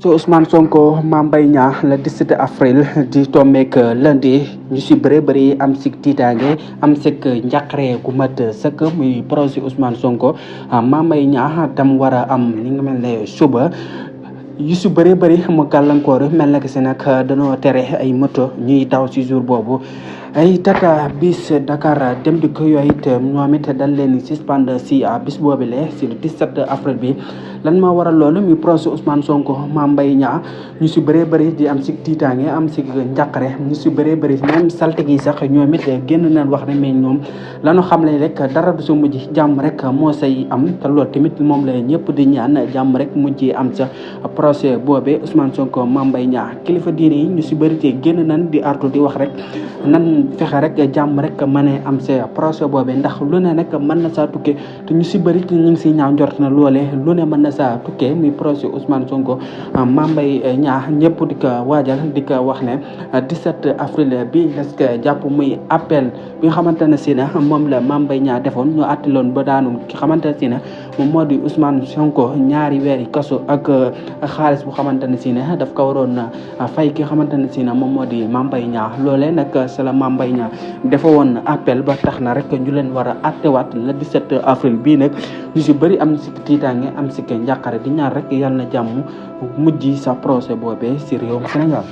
So Ousmane Sonko Mame Mbaye Niang le 17 avril di tombeek lundi ñu si bëri am sik tiitaange am sik njàqare gu mat sëkk muy projet Ousmane Sonko Mame Mbaye Niang tam war a am li nga mel ne suba yu si bëri mu gàllankoor mel na si nag dañoo tere ay moto ñuy daw si jour boobu ay tata bis Dakar dem di ko yooyu it ñoom it dañ leen suspendre si bis boobile si le 17 avril bi lan moo waral loolu mi projet Ousmane Sonko Mame Mbaye Niang ñu si bëri di am si tiitaange am si njàqare ñu si bëri même salte gi sax ñoom it génn nañ wax ne mais ñoom lañu xam le rek dara du sa mujj jàmm rek moo say am te loolu tamit moom la ñëpp di ñaan jàmm rek mujjee am sa projet boobee Ousmane Sonko Mame Mbaye Niang kilifa diine yi ñu si bëri te génn nañ di artu di wax rek nan fexe rek jàmm rek mën a am sa projet boobee ndax lu ne nag mën na saa tukkee te ñu si bëri ñu ngi si ñaaw njort na loolee lu ne mën na saa tukkee muy projet Ousmane Sonko Mame Mbaye Niang ñëpp di ko waajal di ko wax ne 17 avril bi est-ce que jàpp muy appel bi nga xamante ne si ne moom la Mame Mbaye Niang defoon ñu attiloon ba daanu ki xamante ne si ne moom moo di Ousmane Sonko ñaari weeri kaso ak xaalis bu xamante ne si ne daf ko waroon fay ki xamante ne si ne moom moo di Mame Mbaye Niang loolee nag c'est la Mame Mbaye Niang dafa woon appel ba tax na rek ñu leen war a attewaat le 17 avril bii nag ñu si bëri am si tiitaange am si njàqare di ñaar rek yàlla na jàmm mujj sa procès boobee si réewum Sénégal